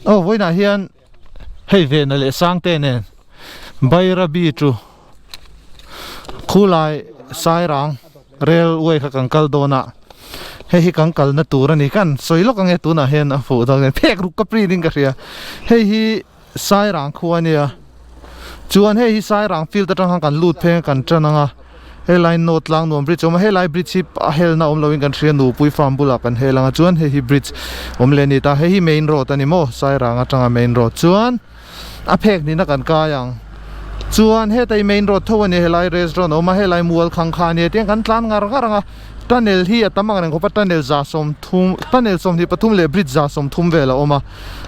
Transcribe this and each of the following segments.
Aw vawiinah hian hei Vena leh Sangte nen Bairabi chu khulai Sairang railway kha kan kal dawn a hei hi kan kalna tur a ni kan sawi lawk ang e tunah hian a fuh dawn e phek ruk ka print in ka hria hei hi Sairang khua a nia chuan hei hi Sairang field atang khan kan lut pheng a kan tan ang a helai note tlang nuam bridge a awm a helai bridge hi a helna awm lovin kan hria nupui farm bulah kan hel ang a chuan hei hi bridge awm leh a ni ta hei hi main road a ni maw Sairang atanga main road chuan a phek nihna kan kai ang chuan heta hi main road tho a ni helai restaurant a awm a helai mual khang kha a nia tiang kan tlan ngar ngar ang a tunnel hi a tam ang reng khawp a tunnel 30 tunnel 23 leh bridge 30 vel a awm a.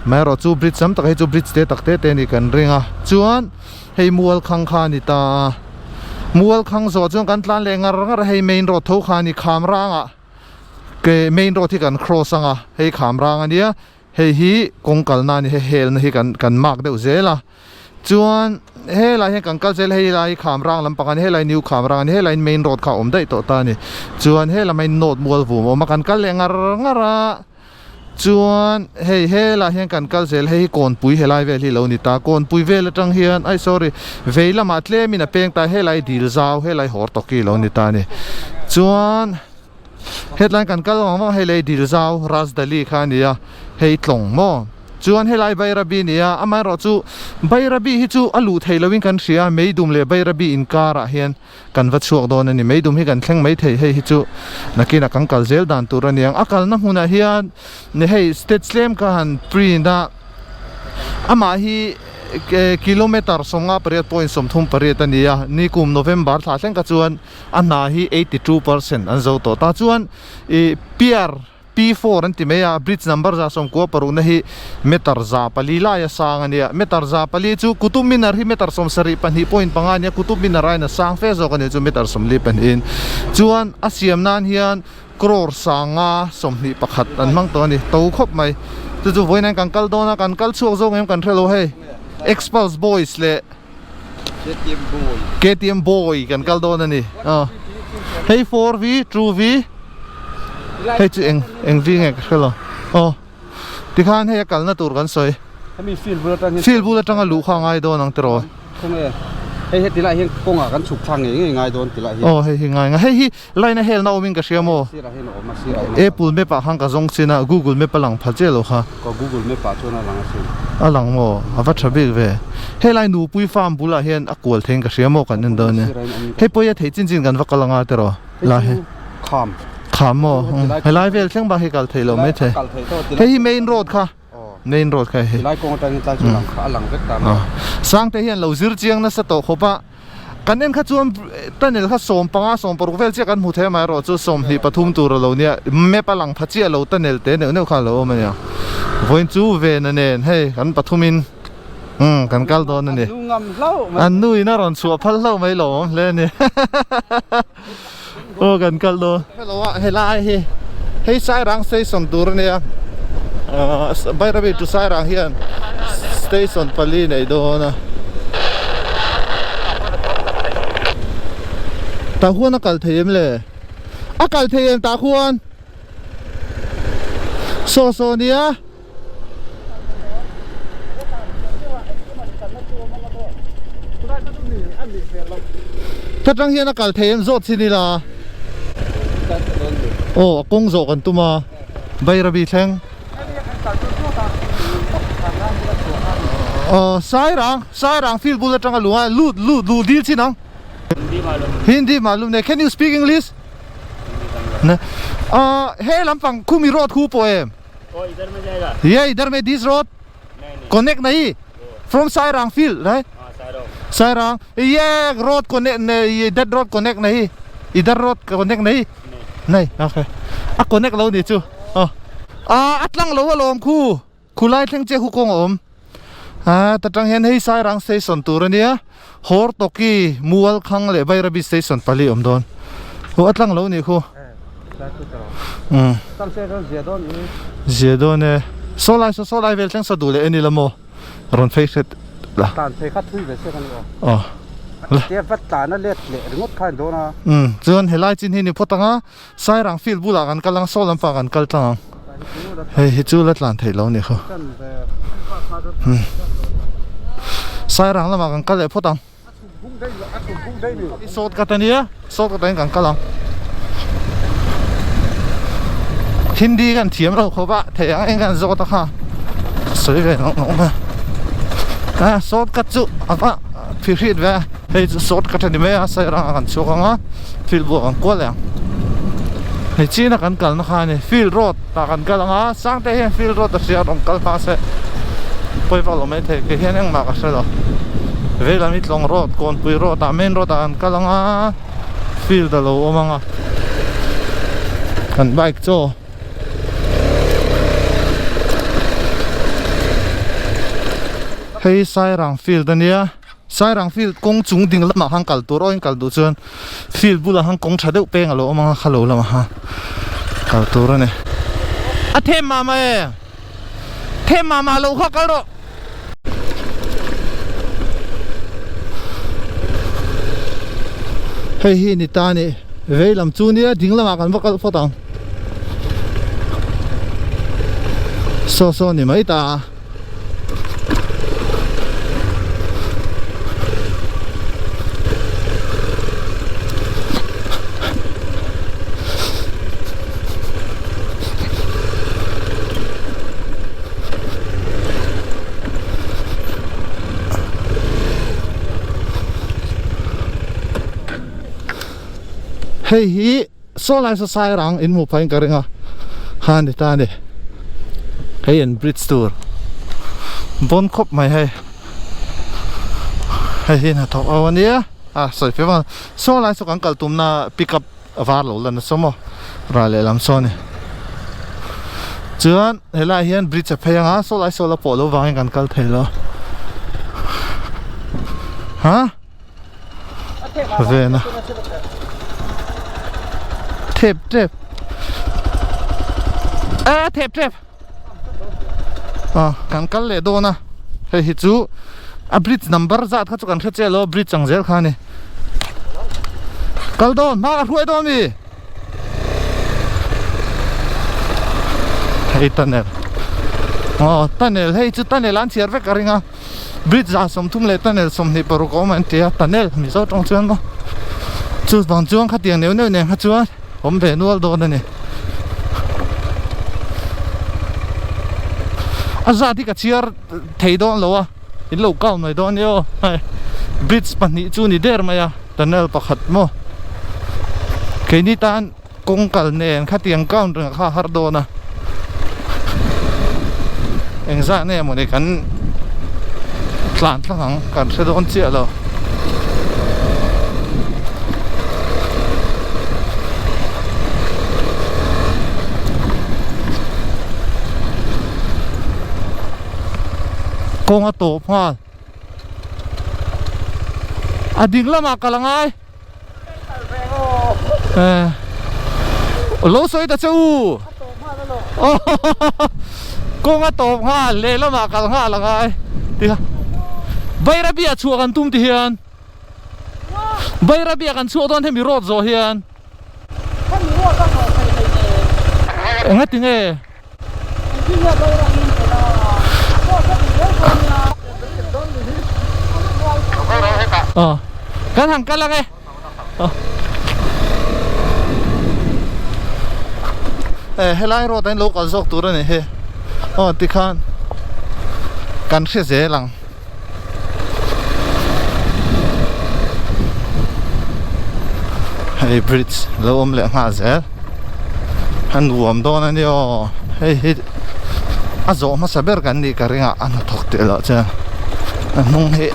Amaherawh chu bridge tam tak hi chu bridge te tak te te a nih kan ring a chuan hei mual khang kha a ni ta a mual khang zawh chuan kan tlan leh ngar ngar a hei main road tho kha a ni kham rangah ke main road hi kan cross ang a hei kham rang a nia hei hi kawng kalna a ni hei helna hi kan kan mark deuh zel a chuan helai hian kan kal zel hei lai kham rang lampang a ni helai new kham rang a ni helai main road kha a awm daih tawh ta a ni chuan helamah hian north mual vum a awm a kan kal leh ngar ngar a. Chuan hei helaiah hian kan kal zel hei hi kawnpui helai vel hi lo ni ta kawnpui vel atang hian ai sorry vei lamah tlemin a peng ta helai dil zau helai hawr tawk hi lo ni ta a ni chuan hetlai kan kal vang vang helai dil zau Rajdhali kha a ni a hei tlawng maw. Chuan helai Bairabi ni a, amaherawhchu Bairabi hi chu a luh theih loin kan hria a, Meidum leh Bairabi inkarah hian kan va chhuak dawn a ni. Meidum hi kan thleng mai thei, hei hi chu nakinah kan kal zel dan tur a ni ang. A kalna hmunah hian ni hei state tlem ka han print a, amah hi kilometre 58 point 38 a ni a, nikum November thla thleng kha chuan a hna hi 82% an zo tawh ta. Chuan ih pier. P4 an ti mai a, bridge number 96 na hi meter 400 laia sang a nia, meter 400 chu Qutub Minar hi meter 72.5 a nia, Qutub Minar aiin a sang fe zawk a nia chu meter 42 in chuan a siam nan hian crore 521 an hmang tawh a ni, to khawp mai chu chu vawiin kan kal dawn a, kan kal chhuak zawk em kan hrelo hei Xpulse Boys leh KTM Boy kan kal dawn a ni hei 4V 2V hei chu eng eng vi nge ka hrelo aw tikhan hei a kalna tur kan sawi hemi field bul atang hian field bul atanga luh kha a ngai dawn ang tiraw khawnge hei heti lai hian kawngah kan chhuk thlak ngei ngei ngai dawn ti lai hian aw hei hi ngai ngai hei hi line a helna awmin ka hria maw sirah hian a awm a sirah hian a Apple map ah khan ka zawng chin a Google map a lang phal chiah lo kha ka Google map ah chuan a lang asin a lang maw a va tha bik ve helai nupui farm bulah hian a kual theiin ka hria maw kan en dawn e hei pawh hi a theih chin chin kan va kal anga tiraw la he kham kham maw helai vel thleng bak hi kal theih loh mai thei hei hi main road kha main road kha hei helai kawng atangin tlai chu lang kha a lang vek ta mai Sangte hian lo zir chiang nasa tawh khawp a kan en kha chuan tunnel kha 15 16 vel chiah kan hmu thei amaherawh chu 23 tur a lo nia map a lang pha chiah lo tunnel te neuh neuh kha a lo awm a nia vawiin chu vena nen hei kan pathumin Umm kan kal dawn a ni. An nu in a rawn chhuah phal hlauh mai lo awm hle a ni. Aw kan kal dawn. Hello a helai hi hei Sairang station tur a nia. Bairabi to Sairang hian station pali nei dawn a. Tah huan a kal thei em le? A kal thei em tah huan? Saw saw nia. Ta tang hian a kal thei em zawt chin ila aw a kawng zawh kan tum a Bairabi thleng aw Sairang Sairang field bul atanga luh a lut lut luh dil chin ang Hindi malum ne can you speak English he lampang khumi road khu pawh em Ye idhar mein this road connect nahi from Sairang field right Sairang ye road connect ye that road connect nahi idhar road connect nahi nahi okay a connect lo ni chu oh a atlang lo alawm khu khulai thleng che khu kawng a awm a ta tang hian hei Sairang station tur ania Hortoki Mualkhang leh Bairabi station pali awm dawn hu a tlang lo ni khu umm zia dawn e saw lai saw saw lai vel thleng saw duh leh en ila maw rawn phei hret la tan phei kha thui ve se kan aw te vat tlan a let leh ringawt kha an dawn a umm chuan helai chin hi ni phawt ang a Sairang field bulah kan kal ang saw lampang kan kal tlang ang. Hei hi chu la tlan theih lo ni khaw. Sairang lamah kan kal leh phawt ang. Sawt kat a nia, sawt kat ah hian kan kal ang. Hindi kan thiam lo khawp a, theih ang eng kan zawt a kha. Sawi ve nawk nawk mai a. Sawt kat chu a va phihrit ve a, hei chu sawt kat a ni mai a, Sairang ah kan chhuak ang a, field buah kan kual leh ang. Hei china kan kalna kha a ni, field road tah kan kal ang a, Sangte hian field road a hria a rawn kal hma se pawi vak lo maithei kei hian engmah ka hre lo. Veilam hi Tlawng road, Kawnpui road ah main road ah kan kal ang a, field a lo awm ang a, kan bike chaw. Hei Sairang field a nia Sairang field kawng chung ding lamah khan kal tur awin kal duh chuan field bulah khan kawng tha deuh peng a lo awm ang a khalo lamah khan kal tur a ni. A them mah mah e them mah mah loh kha kal rawh. Hei hi ni ta ni vei lam chu nia ding lamah kan va kal phawt ang saw saw ni mai ta a. Hei hi saw lai saw sai rang in hmuh phah in ka ring a ha ni ta a ni hei an bridge tur bawn khawp mai hei hei hi hnathawk ho a nia a sawi fem a saw lai saw kan kal tumna pick up. A var lo la nasa maw ral lehlam sawn a ni chuan helaiah hian bridge a phei anga saw lai saw la pawh lo vangin kan kal thei lo ha vena thep tep a thep tep a kan kal leh dawn a hei hi chu a bridge number zat kha chu kan hre chiah lo a bridge ang zel kha a ni kal dawn hma ka hruai dawn mi hei tunnel aw tunnel hei chu tunnel an chhiar vek ka ring a bridge 30 leh tunnel 26 a awm an ti a tunnel mizo tawng chuan maw chu vang chuan khatiang neuh neuh nen kha chuan awm ve nual dawn a ni a zat hi ka chhiar thei dawn lo a in lo count mai dawn nia aw hei bridge pahnih chu ni der mai a tunnel pakhat maw keini tan kawng kal nen khatiang count reng kha a har dawn a engzah nge mawni kan tlan tlang ang kan hre dawn chiah lo. Kawng a tawp nghal a ding lamah kal a ngai eh lo sawi ta che u kawng a tawp nghal lehlamah kal nghal a ngai ti kha Bairabi ah chhuah kan tum ti hian Bairabi ah kan chhuah dawn hemi road zawh hian enga tinge. Ờ, kan han kal ang e. Ờ. Helai road ah hian lo kal zawk tur a ni hi. Aw tikhan kan hre zel ang. Hei bridge lo awm leh nghal zel a nuam dawn a ni aw hei hi a zawh hmasa ber kan nih ka ring a a hnathawk teh loh chuan a hnung hi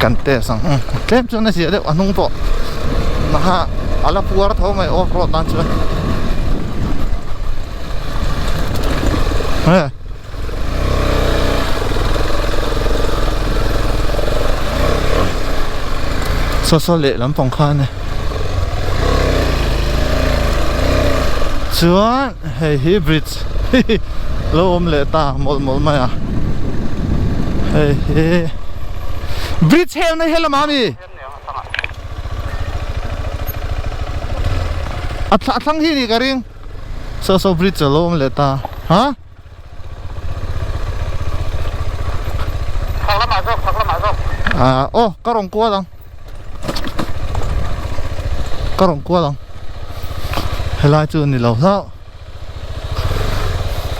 kan test ang tlem chuan a zia deuh a hnung pawh naha a la puar tho mai off road tan chuan. Saw saw leh lampang kha a ni chuan hei hi bridge lo awm leh ta mawlh mawlh mai a hei hi bridge helna hi helamah a mi a thlang hi a nih ka ring. Saw saw bridge a lo awm leh ta ha. Chhak lamah zawk chhak lamah zawk. Ah aw ka rawn kual ang ka rawn kual ang helai chu ni lo hlauh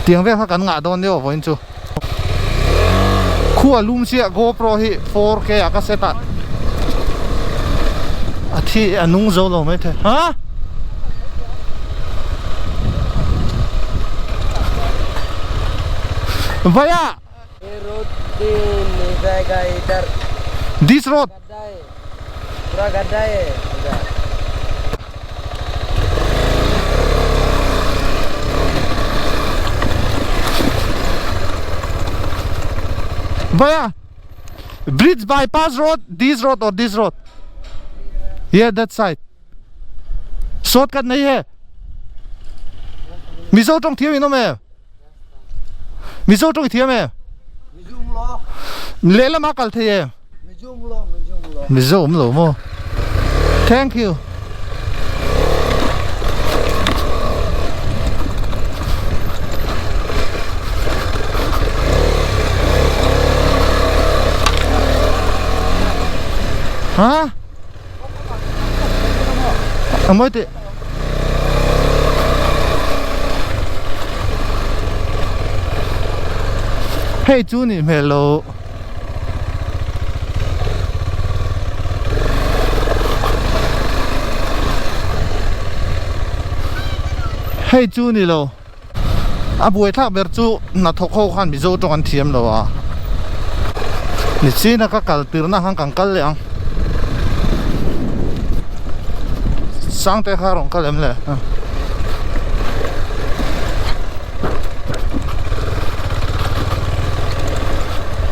tiang vel kha kan ngah dawn nia vawiin chu khua lum chiah GoPro hi 4K ah ka set a a thi a nung zo lo mai thei ha. Vaya This road Vaya Bridge bypass road This road or this road Yeah that side Shortcut nei he Mizo tawng thiam in awm em Mizo tawng i thiam em Lehlam a kal thei em Mizo awm lo maw Thank you Ha A mawi teh. Hei chu nih hmel lo. Hei chu ni lo. A buaithlak ber chu hnathawk ho khan Mizo tawng an thiam lo a, nichin a ka kal tirna khan kan kal leh ang. Sangte kha a rawn kal em le?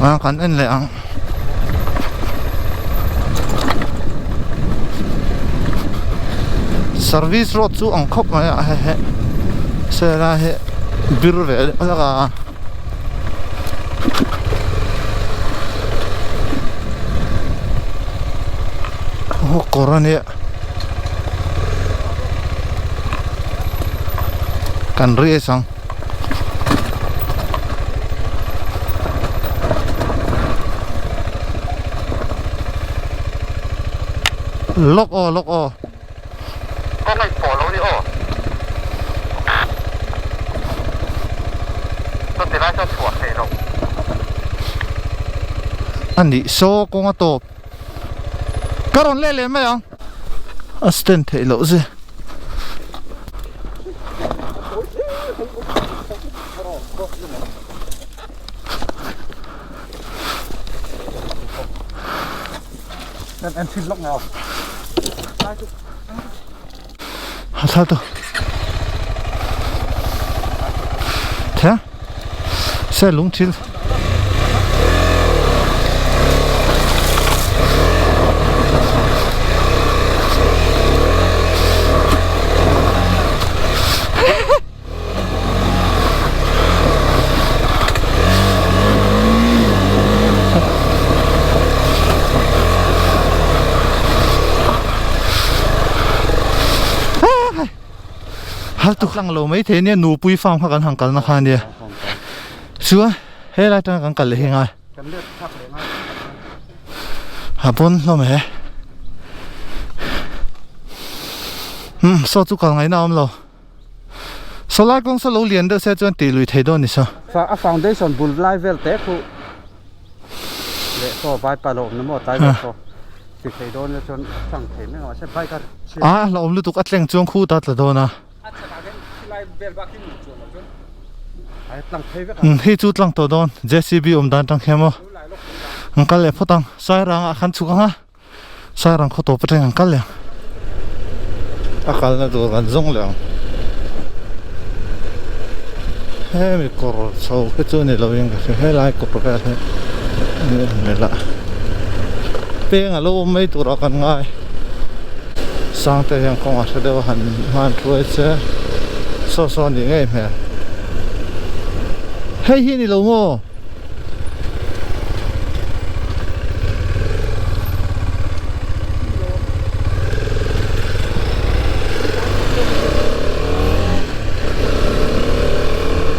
A kan en leh ang. Service road chu ang khawp mai a hehe sela hi bir ve deuh hlek a aw kawr a nia kan race ang. Lawk aw lawk aw. Ka ngaihpawh lo ni aw. Chuti lai chuan chhuah theih loh. A nih saw kawng a tawp. Ka rawn leh leh mai ang. A stand theih loh zia. A thla tu Thia Se lung thil Hal tu tlang lo mai thei ania nupui farm kha kan han kalna kha ania chuan helai atanga kan kal leh hi ngai a pawn hlawm e umm saw chu kal ngaihna a awm lo. Saw lai kawng saw lo lian deuh se chuan tih lui thei dawn ni saw. A foundation bul lai vel te khu leh saw vai pa lo awm na maw tlai vel saw ti thei dawn ila chuan a tlang thei mai ang mahse bike a chhiat. A hlauhawm lutuk a tleng chuang khu ta tla dawn a. A chhakah khian khilai vel bak hi luh chuan lo chuan a tlang thei vek a. Hei chu tlang tawh dawn JCB awm dan tang khian maw an kal leh phawt ang Sairang ah khan chhuk ang a. Sairang khaw tawp atangin an kal leh ang. A kalna tur kan zawng leh ang. Hemi kawr chho khi chu ni lovin ka hria helai kawr vel hi a ni hmel a. Peng a lo awm mai turah kan ngai. Sangte hian kawng a hre deuh a han hman thuai che saw saw a nih ngei hmel. Hei hi a ni lo maw?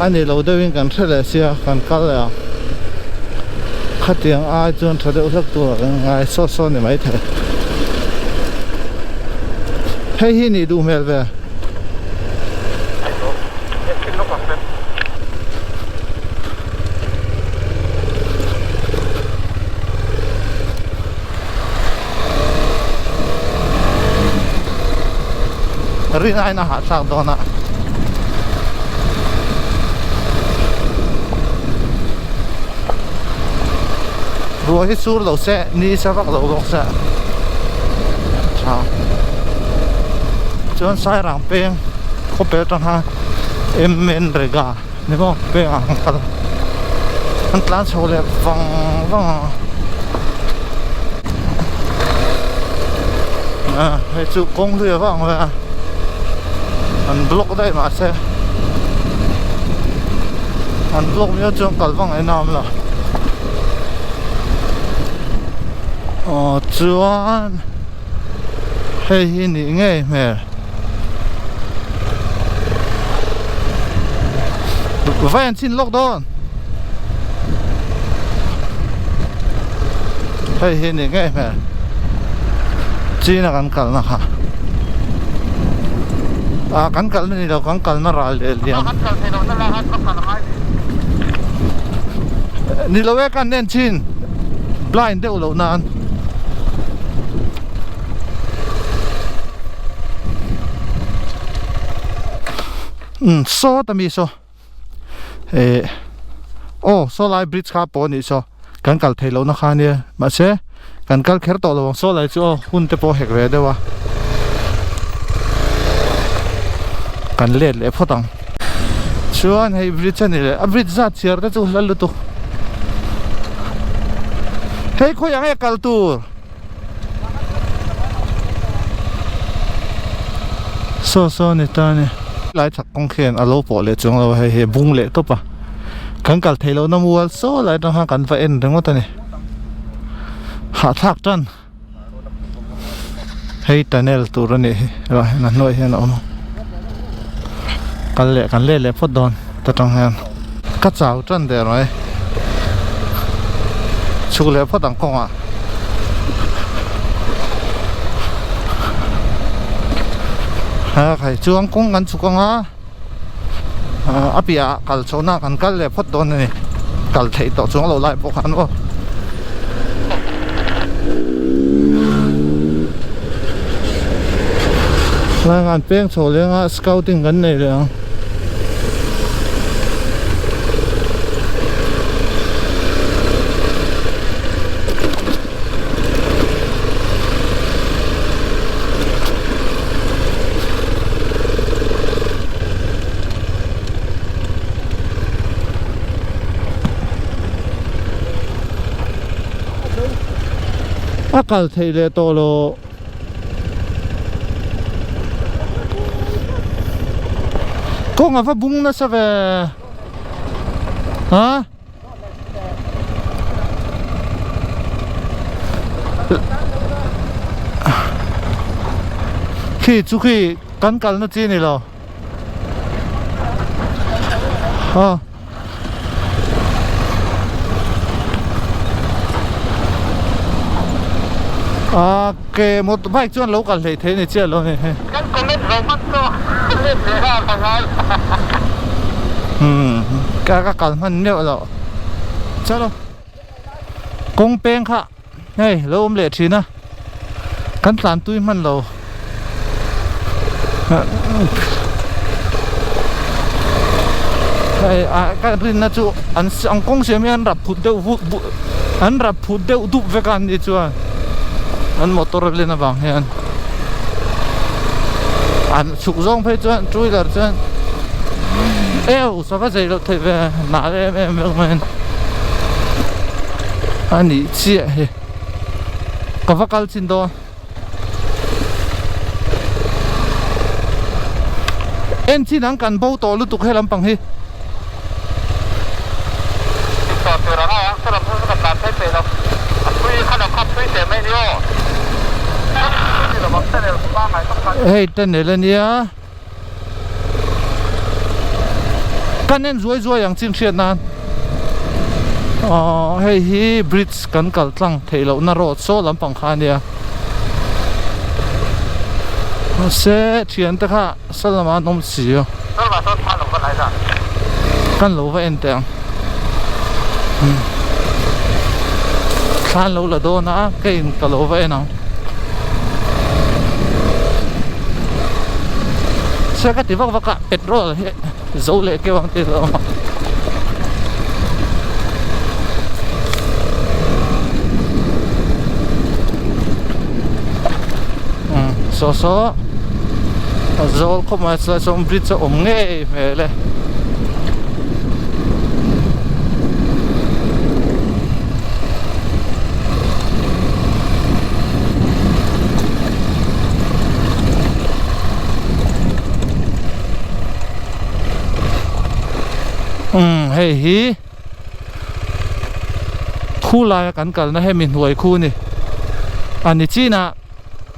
A ni lo deuhin kan hre leh sia kan kal leh ang. Khatiang ai chuan tha deuh hlek tur ah kan ngai sawt sawt ni maithei. Hei hi nih duh hmel ve. Rin aiin a hahthlak dawn a. Ruah hi sur lo se ni sa vak lo bawk se tha chuan Sairang peng khawpel atang khan M N Rega ni maw peng ah an kal an tlan chho leh vang vang a ah hei chu kawng hlui a vang ve a an block daih mahse an block miau chuan kal vang en a awm lo aw chuan hei hi nih ngei hmel vai an chin lawk dawn hei hi nih ngei hmel china kan kalna kha ah kan kalna ni lo kan kalna ral leh liam ni lo e kan en chin blind deuh loh nan. Umm sawta mi saw eh aw saw lai bridge kha pawh a nih saw kan kal theih lohna kha ania mahse kan kal kher tawh lo ang saw lai chu aw hun te pawh a hek ve deuh a kan let leh phawt ang chuan hei bridge a ni leh a bridge zat chhiar te chu hla lutuk hei khawiah nge kal tur. Saw saw a ni ta a ni. Lai chhak kawng khian a lo pawh leh chuang lo a hei hi a bung leh tawp a kan kal theih lohna mual saw lai atang khan kan va en ringawt a ni hahthlak tan hei tunnel tur a nih hi helaiah hian a hnuaiah hian a awm a kal leh kan let leh phawt dawn ta tang hian ka chau tan der mai chhuk leh phawt ang kawngah. Ha khai chuan kawng kan chhuk anga a piahah kal chhohna kan kal leh phawt dawn a ni kal theih tawh chuang lo lai pawh khan aw. Lai an peng chho leng a scouting kan nei leh ang. A kal theih leh tawh lo. Kawng a va bung nasa ve ha khi chu khi kan kalna chi a ni lo ha. A ke motor bike chuan lo kal hlei thei a ni chiah lo a ni hei. Kan comment zo hman chu let leh a ka ngai. Umm ka ka kal hman meuh loh. Chalo kawng peng kha hei lo awm leh thin a kan tlan tui hman lo. Hei ah ka rinna chu an an kawng siam hi an rap phut deuh vut an rap phut deuh dup vek a an ni chuan an motor a len avang hian an chhuk zawng phei chuan two wheeler chuan eu sava zei loh theih ve nal em em vek mai a ni chiah hi ka va kal chin dawn. En chin ang kan bo tawh lutuk he lampang hi. Tih tur anga ang saw lam chu ka tlan phei peih lo. A thui kha lo kha thui teh mai ni aw. Ni lo ang tunnel pangngai tak khan. Hei tunnel a nia. Kan en zuai zuai ang chin hriat nan aww hei hi bridge kan kal tlang theih loh na road saw lampang kha ania mahse thian te kha saw lamah an awm si a kan lo va en teh ang thla an lo la dawn a keiin ka lo va en ang se ka ti vak vak a petrol hi zo leh keuh ang tih a awm a. Umm saw saw a zawl khawp mai chuan sawn bridge a awm ngei hmel e. Umm hei hi khu laia kan kalna hemi hnuai khu a ni a ni chin a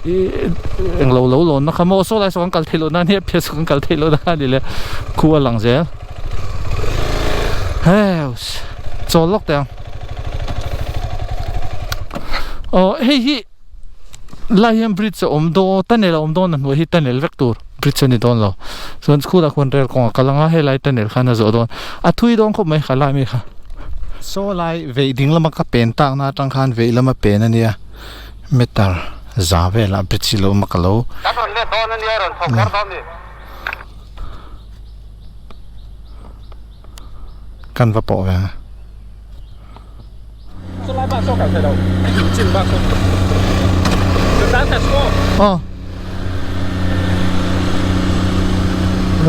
ih englo lo lawnna kha maw saw lai saw kan kal theih lohna ania phiat saw kan kal theih lohna kha a ni le khu a lang zel heus chawl lawk teh ang aw hei hi. Lai hian bridge a awm dawn tunnel a awm dawn a hnuai hi tunnel vek tur bridge a ni dawn lo chuan school ah khuan rel kawng a kal ang a helai tunnel khan a zawh dawn a thui dawn khawp mai kha lai mi kha. Saw lai veih ding lama ka pen tak na atang khan veih lama pen a nia meter za velah bridge hi lo awm a ka lo. Kan rawn let dawn a nia rawn chho kher dawn ni. Kan va pawh ve ang. Aw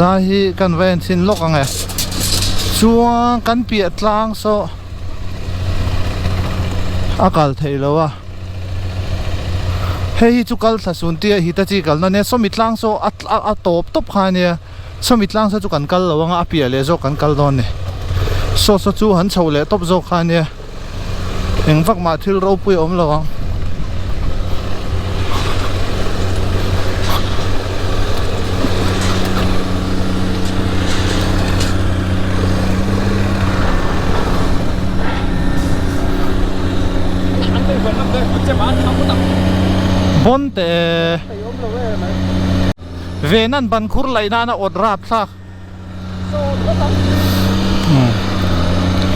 lai hi kan va en chhin lawk ang e chuan kan piah tlang saw a kal theih loh a hei hi chu kal thla sun tia hitachi kalna nia sawmi tlang saw a tawp tawp kha ania. Sawmi tlang saw chu kan kal lo anga a piah leh zawk kan kal dawn ni. Saw saw chu han chho leh tawp zawk kha ania. Eng vak mah thil ropui a awm lo ang. Bon teh e. Venan ban khur laih nana awt rap thlak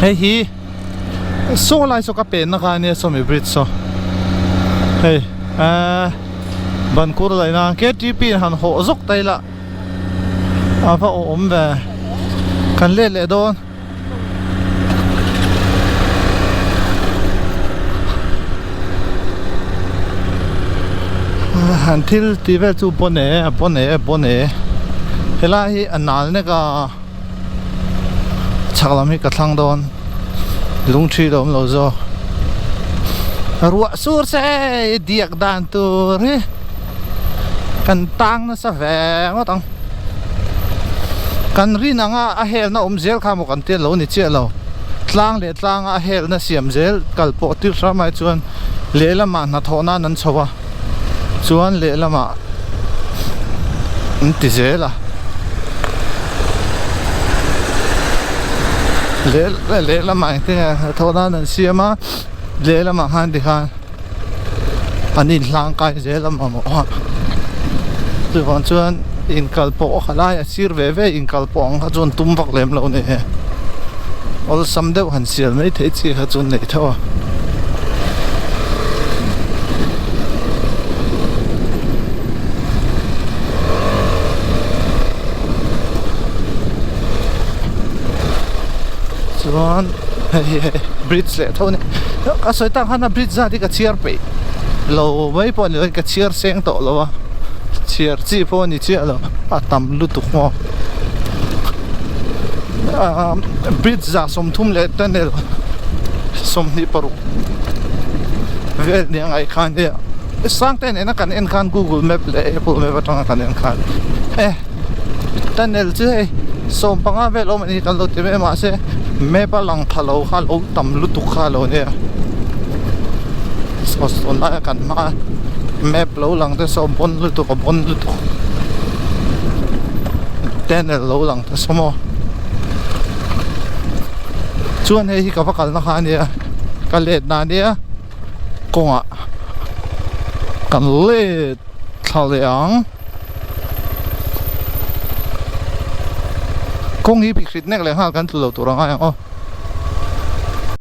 hei hi saw lai saw ka pen na kha ania sawmi bridge saw hei ahh ban khur laih nan ktp in han hawh zawk ta ila a va awm ve kan let leh dawn. Han thil tih vel chu bon e a bon e a bon e helai hi a nal nek a chhak lam hi ka thlang dawn lungthi lo awm lo zawk ruah sur se diak dan tur hi kan tang nasa ve ngawt ang. Kan rin anga a helna awm zel kha maw kan tia lo ni chiah lo. Tlang leh tlanga a helna siam zel kal pawh tir hram ai chuan lehlamah hnathawh nan an chho a, chuan lehlamah an ti zel a. Leh lehlamah engtin nge hnathawh nan an siam a, lehlamah khan tikhan. an inhlangkai zel a mamawh a chuvang chuan inkal pawh a lai a sir ve ve inkal pawh ang kha chuan tum vak lem lo a ni e awlsam deuh han sial mai theih chi kha chu an nei theuh a. Chuan hei hi hei bridge leh tho a ni ka sawi tak khan a bridge zat hi ka chhiar peih lo mai pawh a ni lo ka chhiar seng tawh lo a chhiar chi pawh a ni chiah lo a tam lutuk maw ah bridge zah 30 leh tunnel 26 vel nia ngaih khan hi sang te nena kan en khan google map leh apple map atanga kan en khan e tunnel chu hei 15 vel awm a ni kan lo ti mai a mahse map a lang pha lo kha lo tam lutuk kha lo nia saw saw laia kan hma a map lo lang te saw bon lutuk a bon lutuk tunnel lo lang te saw maw. Chuan hei hi ka va kalna kha ania ka letna ania kawngah kan let thla leh ang. Kawng hi phihrit nek leh nghal kan tlu lo tur a ngai ang aw.